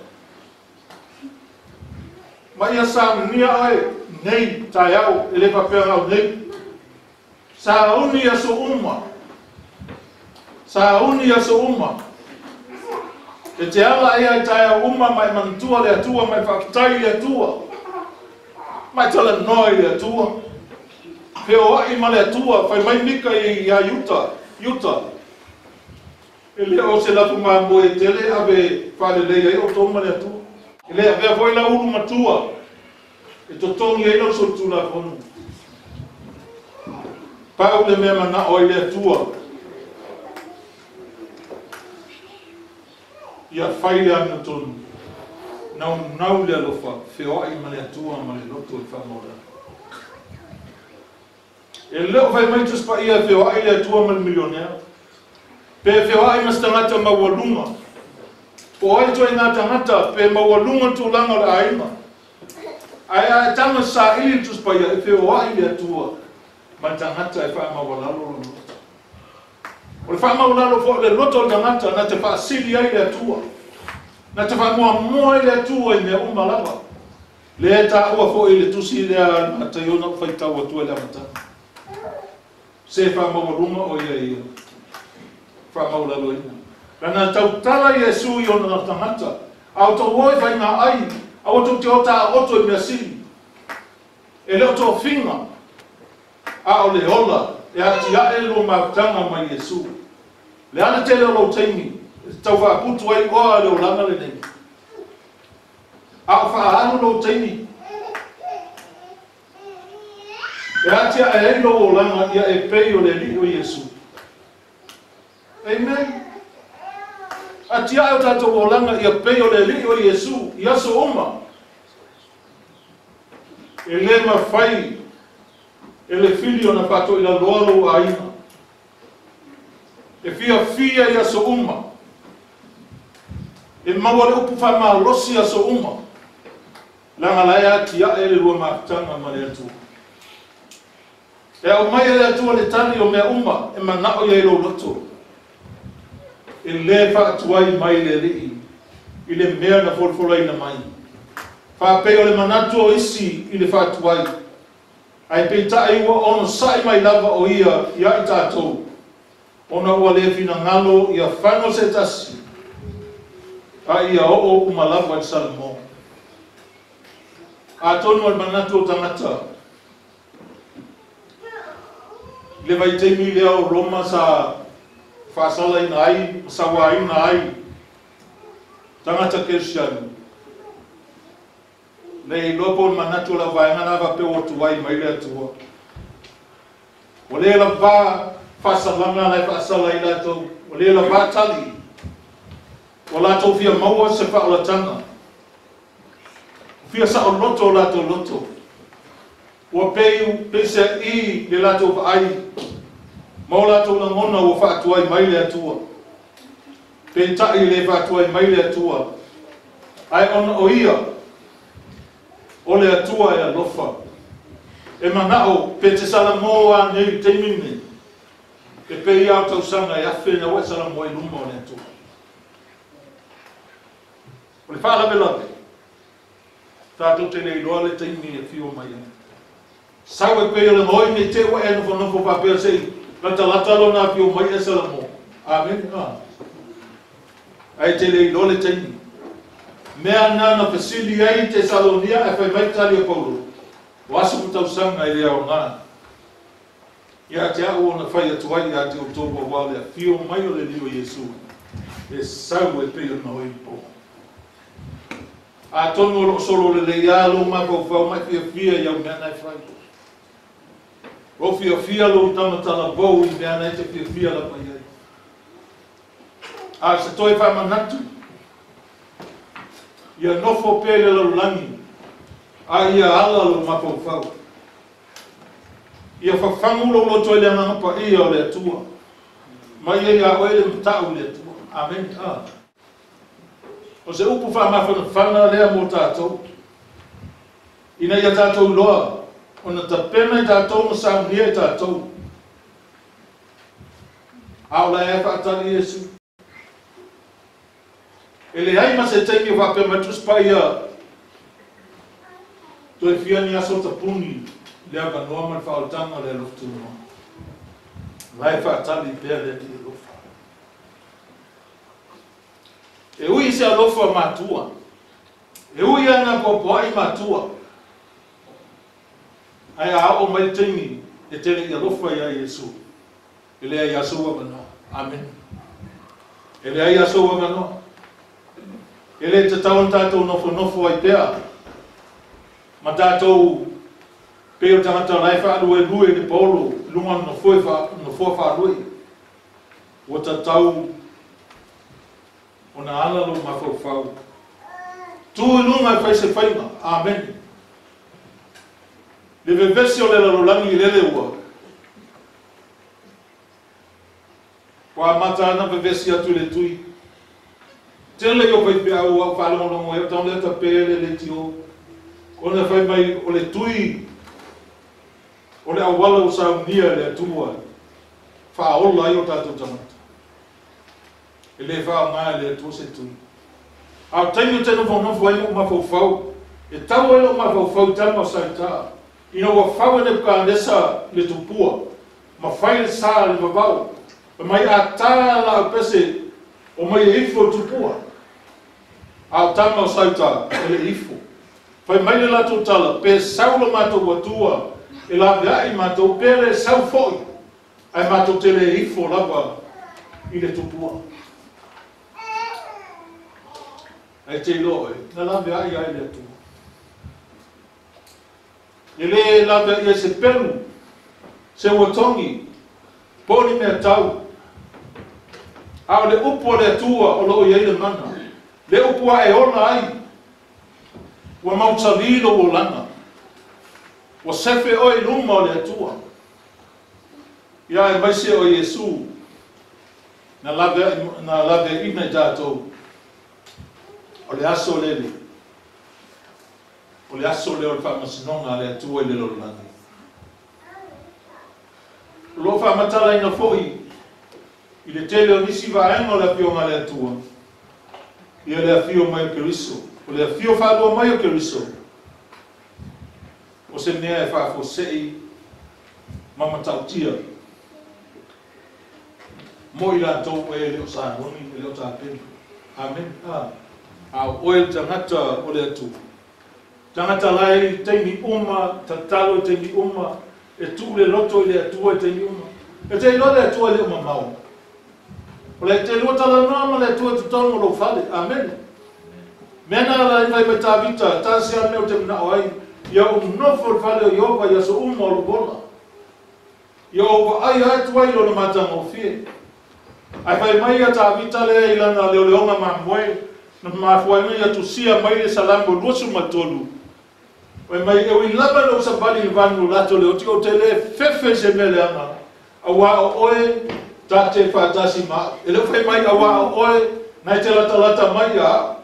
Ma ia saunia oe nei taeao, e le faapea na o nei. Sauni i aso uma. Sauni i aso uma. E te ala ai ai taeao uma ma e manatua le Atua, ma e faafetai i le Atua. Ma e talanoa i le Atua. Feoai ma le Atua, fai mai Mika ia Iuta, Iuta. E le o se lafu mamoe tele e ave faalelei ai outou ma le Atua. E le avea foi lau ulu matua e totogi ai lau solitulafono. Pau le mea manao ai le Atua, ia fai le amiotonu, naunau le alofa, feoai ma le Atua ma le loto e faamaulalo. E le o fai mai Tusi Paia e feoai le Atua ma le milionea, pe feoai ma se tagata maualuga. Po o ai ituaiga tagata pe maualuga le tulaga o le aiga. Ae a e taga saili le Tusi Paia e feoai le Atua ma le tagata e faamaualalo lona loto. O le faamaualalo foi o le loto o le tagata na te faasili ai le Atua, na te faamuamua ai le Atua i mea uma lava. Lea e taua foi i le tusi lea a le Mataio na ou faitau atua i le amataga. Se faamaualuga o ia ia faamaualaloina. Lana tautala Iesu i ona tagata, A outou o i faiga ai, aua tou te ota aoto i mea sili. E le o tofiga, a o le ola e atiae lua mafutaga mai Iesu. Le a le tele o lou taimi e te tau faaputu ai oa le olaga lenei? A o faaalu lou taimi. E atiae ai lou olaga ia e pei o le Alii o Iesu. Amen. Atiae o tatou olaga ia pei o le Alii o Iesu i aso uma. E lē mafai e le fili ona faatoilaloa lou aiga. E fiafia i aso uma. E maua le upu faamalosi i aso uma. Leaga la e atiae le lua mafutaga ma le Atua. E aumai e le Atua le tali o mea uma e manao i ai lou loto. E lē faatuai mai le Alii i le mea na folafolaina mai. Faapei o le manatu o isi i le faatuai. Ae peitai ua onosai mai lava o ia iā i tatou, ona ua le finagalo ia fago se tasi, a ia oo uma lava i le salamo. Atonu o le manatu o tagata i le vaitaimi lea o Roma sa faasalaina ai ma sauaina ai tagata kerisiano, le iloa po o le manatu o le auvaega lena faapea ua tuai mai le Atua. Ua le lavā faasalaga la e faasala ai latou, ua le lavā tali, ua latou fia maua se faaolataga, ua fia saoloto o latou loto, ua pei peiseai le latou vaai ma o latou lagona ua faatuai mai le Atua. Peitai e le faatuai mai le Atua, ae ona o ia o le Atua e alofa. E manao pe te salamo anei i le taimi lenei, e pei lava o tausaga e 1000 ina ua e salamo ai i luma o le Atua. O le faalavelave, tatou te le iloa le taimi e afio mai ai. Sau e pei o le gaoi ne i te i ua e nofonofo faapea se i latalata lona afio mai e salamo. Amene. Ae te le iloa le taimi. Mea na na fesili ai Tesalonia ae fai mai le tali a Paulo, o aso ma tausaga e le aoga ia te au ona fai atu ai ia te outou aua le afio mai o le Alii o Iesu e sau e pei ona oi po. Atonu o loo solo lelei lava lou mafaufau ma e fiafia i au mea na e fai. Ua fiafia lou tamatala-vou i mea na e te fiafia lava i ai. A o se toe faamanatu, ia nofo pea i le lalolagi, a ia ala lou mafaufau. Ia fafagu lou loto i le Agaga Paia o le Atua, ma ia iā oe le matau i le Atua. Amene. A. O se upu faamafanafana lea mo tatou, ina ia tatou iloa ona tapena i tatou ma saunia i tatou. A o la e faatali Iesu. E leai ma se taimi o faapea mai Tusi Paia toe fia ni aso tapuni le avanoa ma le faaolataga o le alofa tunoa. La e faatali pea le Alii alofa. E ui i se alofa matua, e ui ana poapoa'i matua, ae a oo mai le taimi e te le i alofa iā Iesu, e leai lava sou avanoa. Amene. E leai lava sou avanoa. E le tatau ona tatou nofonofo ai pea ma tatou pei o tagata la e faaluelue i le paolo i luga o le nofoa faalue. Ua tatau ona ala lou mafaufau. Tu i luga e fai se faiga. Amene. Le vevesi o le lalolagi i lele ua. Ua amata ana vevesi atu i le tui. Tele ia o faifeau ua ou faalogologo ai o tago lea tape le leitio. Ona fai mai o le tui o le auala ua saunia e le Atua e faaola ai o tatou tagata. E le faaaoga e le Atua se tui. A o taimi ou te nofonofo ai lou mafaufau, e tau ai lou mafaufau i tama o Saita, ina ua fau e Nebukanesa le tupua, ma fai le sa i le vavau, fai mai a ta laau pese o mai e ifo i tupua. A o tama o Saita e le i ifo. Fai mai le latou tala, pe sau lo matou Atua e laveai matou, pe le sau foi, ae matou te le ifo lava i le tupua. Ae te iloa oe, na laveai ai le Atua. E lē laveaʻi ai se pelu, se uatogi, po o ni mea tau, a o le upu a le Atua o loo i ai le mana, le upu a e ola ai. Ua mausalī lou olaga, ua sefe oe i luma o le Atua, ia aemaise o Iesū na laveaʻina i tatou. O le aso lele, o le aso lea o le faamasinoga a le Atua i le lalolagi. O loo faamatalaina foʻi i le tele o nisi vaega o le afioga a le Atua, ia le afio mai o Keriso, o le afio faalua mai o Keriso, o se mea e faafuaseʻi ma matautia mo i latou e le o sanoni, e le o tapena. Amene. A o oe le tagata o le Atua, tagata lae i taimi uma, tatalo i taimi uma, e tuu le loto i le Atua i taimi uma. E te iloa le Atua e le o mamao. O le te lua talanoa ma le Atua i totonu o lou fale. Amene. Mea na ala ai fai mai Tavita, tasi lava le mea ou te manao ai, ia ou nofo i le fale o Ieova i aso uma o lou ola. Ia ou vaaia atu ai lona matagofie. Ae fai mai ia Tavita lea i lana leoleoga mamoe, na mafua ai ona ia tusia mai le Salamo 23, fai mai, E ui lava ina ou savali i le vanu o lato le oti, ou te le fefe i se mea leaga, auā o oe ta te faatasi ma au. E le o fai mai, auā o oe na e te latalata mai ia au.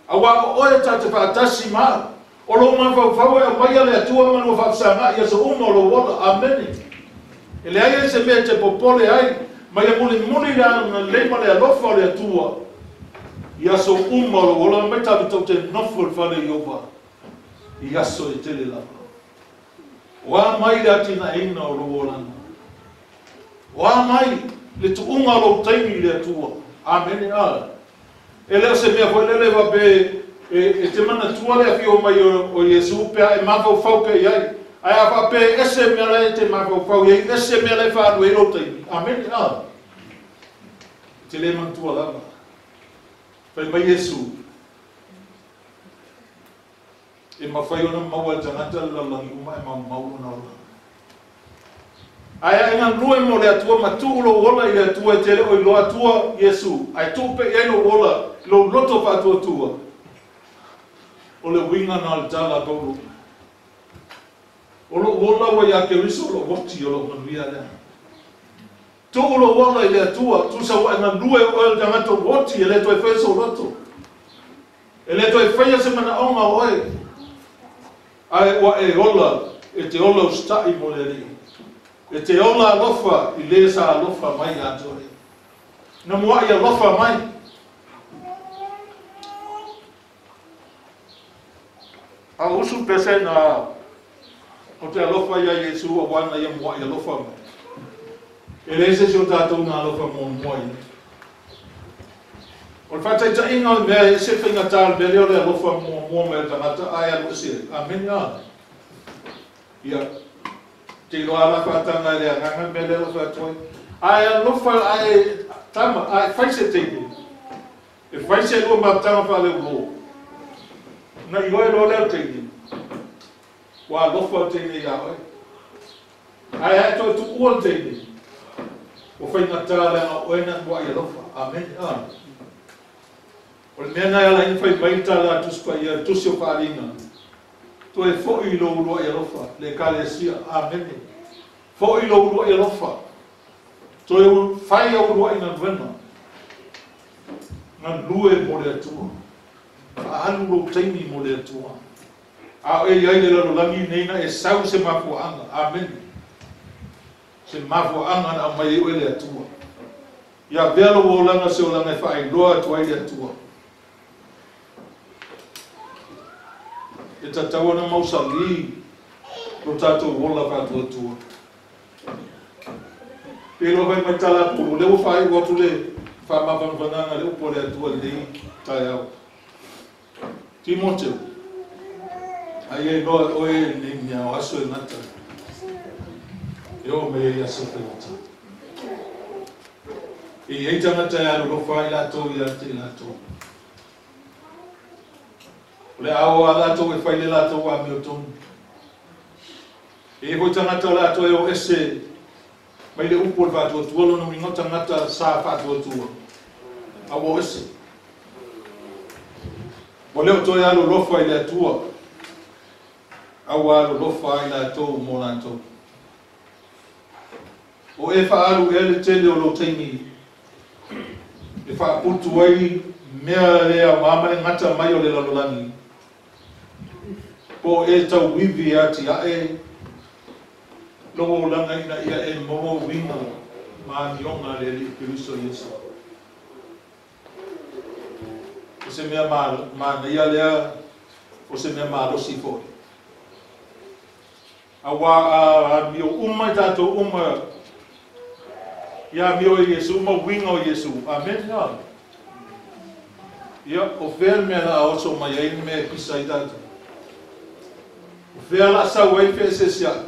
Auā o oe ta te faatasi ma au. O lou mafaufau e aumaia le Atua ma lua faafesagaʻi i aso uma o lou ola. Amene. E leai ai se mea e te popole ai, ma ia mulimuli le agalelei ma le alofa o le Atua i aso uma o lou ola. Mai Tavita ou te nofo i le fale o Ieova i aso e tele lava. O a mai le atinaeina o lou olaga? O a mai le tuuga o lou taimi i le Atua? Amene. E le o se mea foi lele faapea e te manatua le afio mai o Iesu pe a e mafaufau pea i ai. Ae a faapea e ese mea la e te mafaufau i ai, ese mea la e faaalu ai lou taimi. Amene. E te le manatua lava. Fai mai Iesu, e mafai ona maua e le tagata le lalolagi uma ae maumau lona olaga. Ae a e galue mo le Atua ma tuu lou ola i le Atua, e te le o iloa atua Iesu, ae tuu pea i ai lou ola i lou loto faatuatua. O le uiga na o le tala a Paulo. O lou ola ua iā Keriso, o lou oti, o lou manuia lea. Tuu lou ola i le Atua, tusa ua e galue o oe o le tagata ua oti, e le toe faia sou loto. E le toe faia se manaoga o oe, ae ua e ola e te ola usitaʻi mo le Alii. E te ola alofa i le sa alofa mai ia te oe. Na muaʻi alofa mai. A o usu pese na o te alofa iā Iesu auā na ia muaʻi alofa mai. E leai se isi o tatou na alofa muamua i ai. O le faataitaiga o le mea e ese faigata o le mea lea o le alofa muamua mai o le tagata ae alu ese ai. Amene. A. Ia, te iloa lava la faataga e le agaga le mea lea o lo o fai atu ai. Ae alofa, ae tama, ae fai se teine. E fai se lua mafutaga faaleulō. Na iloa e loa lea o le teine, ua alofa le teine iā oe. Ae a e toe tuua le teine, ua faigata leaga o oe na muaʻi alofa. Amene. A. O le mea na e ala ai ona fai mai le tala a Tusi Paia, le Tusi o Faaaliga, Toe foʻi i lou uluaʻi alofa, le Ekalesia. Amene. Foʻi i lou uluaʻi alofa. Toe fai au uluaʻi galuega. Galue mo le Atua. Faaalu lou taimi mo le Atua. A o e i ai i le lalolagi lenei na e sau i se mafuaaga. Amene. Se mafuaaga na aumai ai oe e le Atua. Ia avea lou olaga se olaga e faailoa atu ai le Atua. E tatau ona mausalī lo tatou ola faatuatua. Pe iloa fai mai tala a Pulu, lea ua faaiu atu le faamafanafanaga i le upu a le Atua i lenei taeao. Timoteo, aia iloa e oe lenei mea o aso e gata e oo mai ai aso faigata. E i ai tagata e alolofa ai latou ia te i latou. O le a o a latou e fai le latou amiotonu. E i ai foi tagata o le a toe o ese mai le upu o le faatuatua, lona uiga o tagata sa faatuatua, a ua o ese. Ua le o toe alolofa i le Atua, a ua alolofa lava i latou mo latou. O e faaalu ea le tele o lou taimi e faaputu ai mea le aoga ma le gata mai o le lalolagi, po o e tauivi e atiae lou olaga ina ia e maua uiga ma amioga a le Alii Keriso Iesu? O se mea manaia lea, o se mea malosi foi. Auā a amio uma i tatou uma i amio e Iesu ma uiga o Iesu. Amene. Ia, o fea le mea o le a oso mai ai le mea e pisa ai tatou? O fea o le a sau ai le feeseesea'i?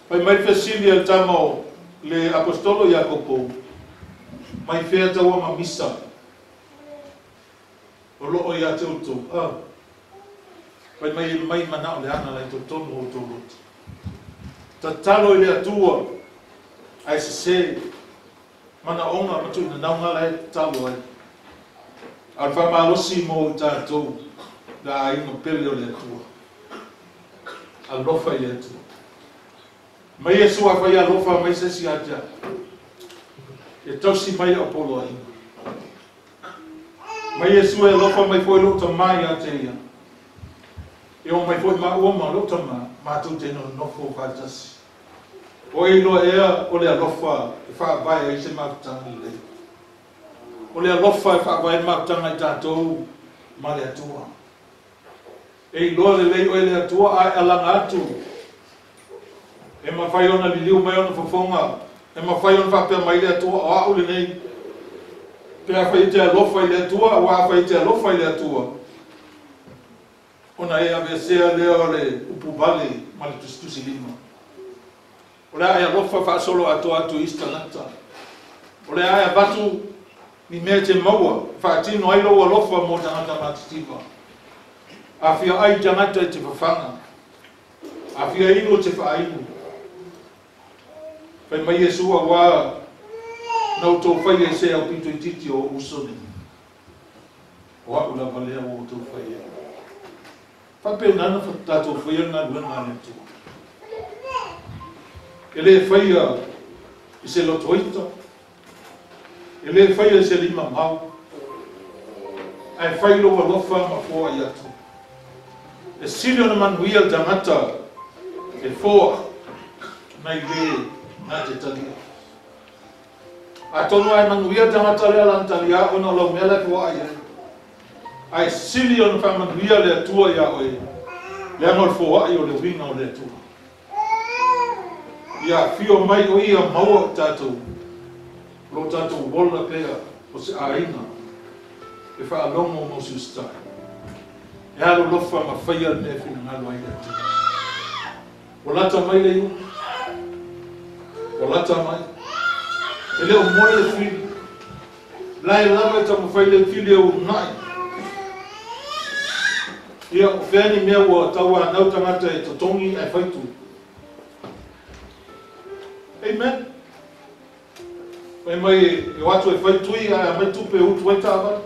Fai mai le fesili a le tama o le Aposetolo Iakopo, Mai fea taua mamisa o loo ia te outou? A fai mai e mai manao leaga la i totonu o outou loto. Tatalo i le Atua ae sese manaoga ma tuuinanauga la e tatalo ai. A o le faamalosi mo i tatou le aiga pele o le Atua. Alofa i le Atua. Mai Iesu a fai alofa mai se isi ia te au, e tausi mai au poloaiga. Mai Iesu e alofa mai foi lou tama ia te ia. E omai foi maua ma lou tama, matou te nonofo faatasi. O e iloa ea o le alofa e faavae ai se mafutaga lelei. O le alofa e faavae le mafutaga i tatou ma le Atua. E iloa lelei oe le Atua a e alaga atu, e mafai ona liliu mai ona fofoga, e mafai ona faapea mai le Atua, O a'u lenei. Pe afai e te alofa i le Atua, aua afai e te alofa i le Atua, ona e aveesea lea o le upu vale ma le tusitusi lima. O le a e alofa faasoloatoa atu i isi tagata. O le a e avatu ni mea e te maua e faatino ai lou alofa mo tagata matitiva. A fia ai tagata e te fafaga. A fia inu e te faainu. Fai mai Iesu, Auā na outou faia i se aupito itiiti o ou uso nei, o a'u lava lea ua outou faia ai. Faapena na tatou faia le galuega a le Atua. E le faia i se lotoita, e le faia i se lima mau, ae fai lou alofa ma foai atu. E sili ona manuia le tagata e foa nai le na te talia. Atonu ae manuia le tagata lea lana taliā ona o lau mea la e foaai ai. Ae sili ona faamanuia le Atua iā oe, leaga o le foai o le uiga o le Atua. Ia afio mai o Ia maua i tatou, o lo tatou ola pea o se aiga e faalogo ma usiusitai, e alolofa ma faia le mea e finagalo ai le Atua. Ua lata mai le iuga. Ua lata mai. E le o moe le fili. La e lava e taumafai le fili e uunai. Ia, o fea ni mea ua tauanau tagata e totogi ae fai tui? Amen. Fai mai e o atu e fai tui ae aumai tupe e utu ai taavale.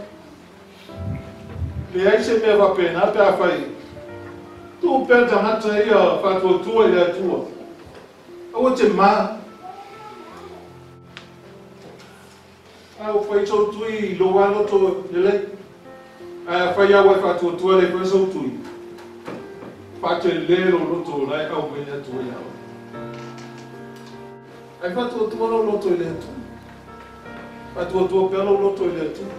Leai se mea faapena pe afai tuu pea le tagata ia faatuatua i le Atua. Aua te ma. A ua fai sou tui i lou lava loto lelei. Ae afai lava ua e faatuatua e le faia sou tui, faatele lou loto la e aumai le Atua ia oe. Ae faatuatua lou loto i le Atua. Faatuatua pea lou loto i le Atua.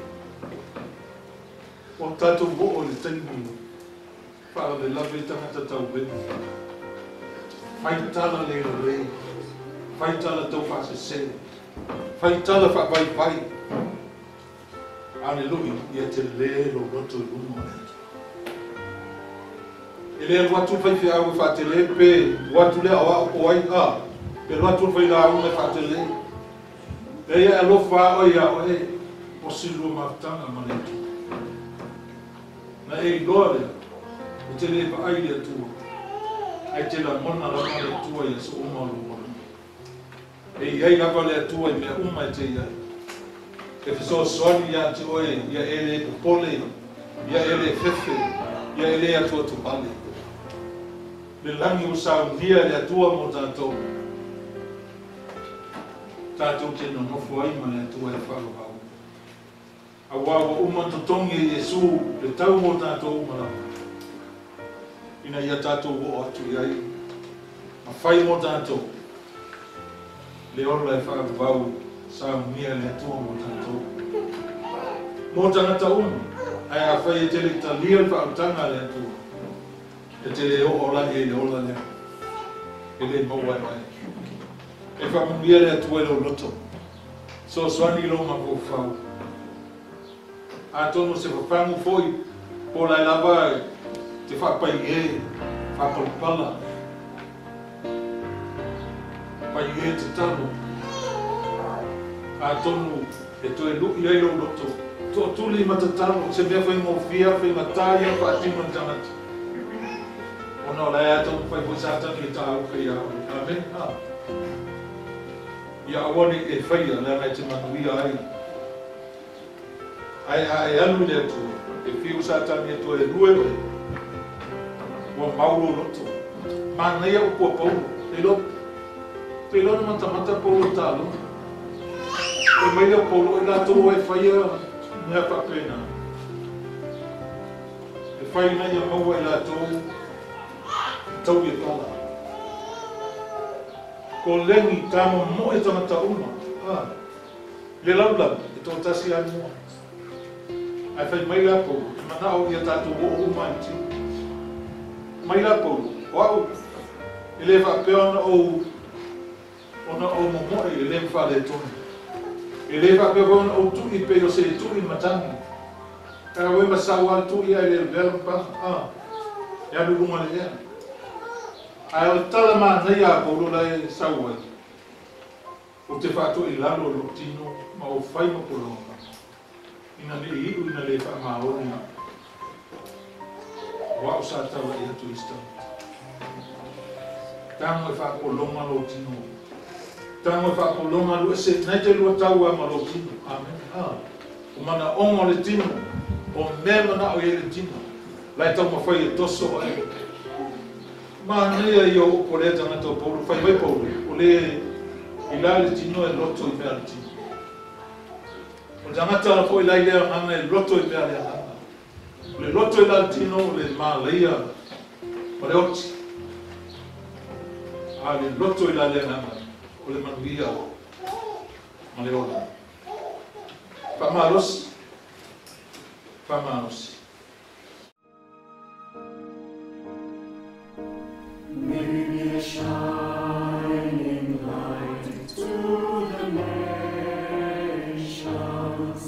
Ua tatou oo i le taimi faalavelave i tagata tauwena. Fai tala le lelei, fai tala taufaasese, fai tala faavaivai. A o le lui, ia tele lou loto i luma o le Atua. E le alu atu le faifeau e faatele pe alu atu le aoao po o ai a, pe alu atu le failauga e faatele. Leai e alofa lava oe ia oe, osi lua mafutaga ma le Atua. Na e iloa lea, e te le vaai i le Atua, ae te lagona lava le Atua i aso uma o lou olaga. E i ai lava le Atua i mea uma e te i ai. E fesoasoani ia te oe ia e le popole, ia e le fefe, ia e le atuatuvale. Le lagi ua saunia e le Atua mo tatou, tatou te nonofo ai ma le Atua e faavavau. Auā ua uma ona totogi e Iesu le tau mo tatou uma lava, ina ia tatou oo atu i ai ma fai mo tatou le ola e faavavau saunia e le Atua mo tatou. Mo tagata uma, ae afai e te le i talia le faautaga a le Atua, e te le oo la i ai i le ola lea, e le maua e oe. E faamanuia le Atua i lou loto. Fesoasoani i lou mafaufau. Atonu o se fafagu foi po o lae lava e te faapaie, faapalapala, paie tatalo. Atonu e toe lu'i ai lou loto, tootuli ma tatalo, o se mea faigofie a faigata ia ona faatino e le tagata. Ona o lae a taumafai foi Satani e tāuke iā oe. Amene. Ia aua ne i e faia, leaga e te manuia ai. Ae a e alu i le Atua, e fiu Satani e toe lue oe, ua mau lou loto. Manaia upu a Paulo, te iloa, te iloa na matamata Paulo i taaloga. Fai mai lea o Paulo, o i latou e faia mea faapena, e fai ina ia maua e latou taui e pala. Koleni, tamomoe tagata uma, a, le lalolagi, e toatasi lava le mua. Ae fai mai la Paulo, e manao ia tatou oo uma i le tino. Mai la Paulo, o au, e le faapea ona ou, ona ou momoe e le faaletonu. E le faapea foi ona ou tui pei o se tui matagi. Ae ua masau lava le tui ae le lavea lona paga, a, e alu i luga o le ea. Ae o le tala manaia a Paulo la e sau ai, Ou te faatoilalo i lou tino ma ou fai ma pologa, ina ne i iu ina le faamaoni au. O au sa taulai atu i isi tagata. Tago e faapologa lou tino. Tago e faapologa alu ese, na e te lua tau lava ma lou tino. Amene. A, o manaoga o le tino, o mea e manao i ai le tino, la e taumafai e toso oe. Manaia ia o upu a lea tagata o Paulo, fai mai Paulo, o le i la le tino e loto i mea a le tino. O le tagata la foi la i le agaga e loto i mea a le agaga. O le loto i la le tino o le malaia ma le oti. A le loto i la le agaga o le manuia ma le ola. Faamalosi, faamalosi. May we be a shining light to the nations.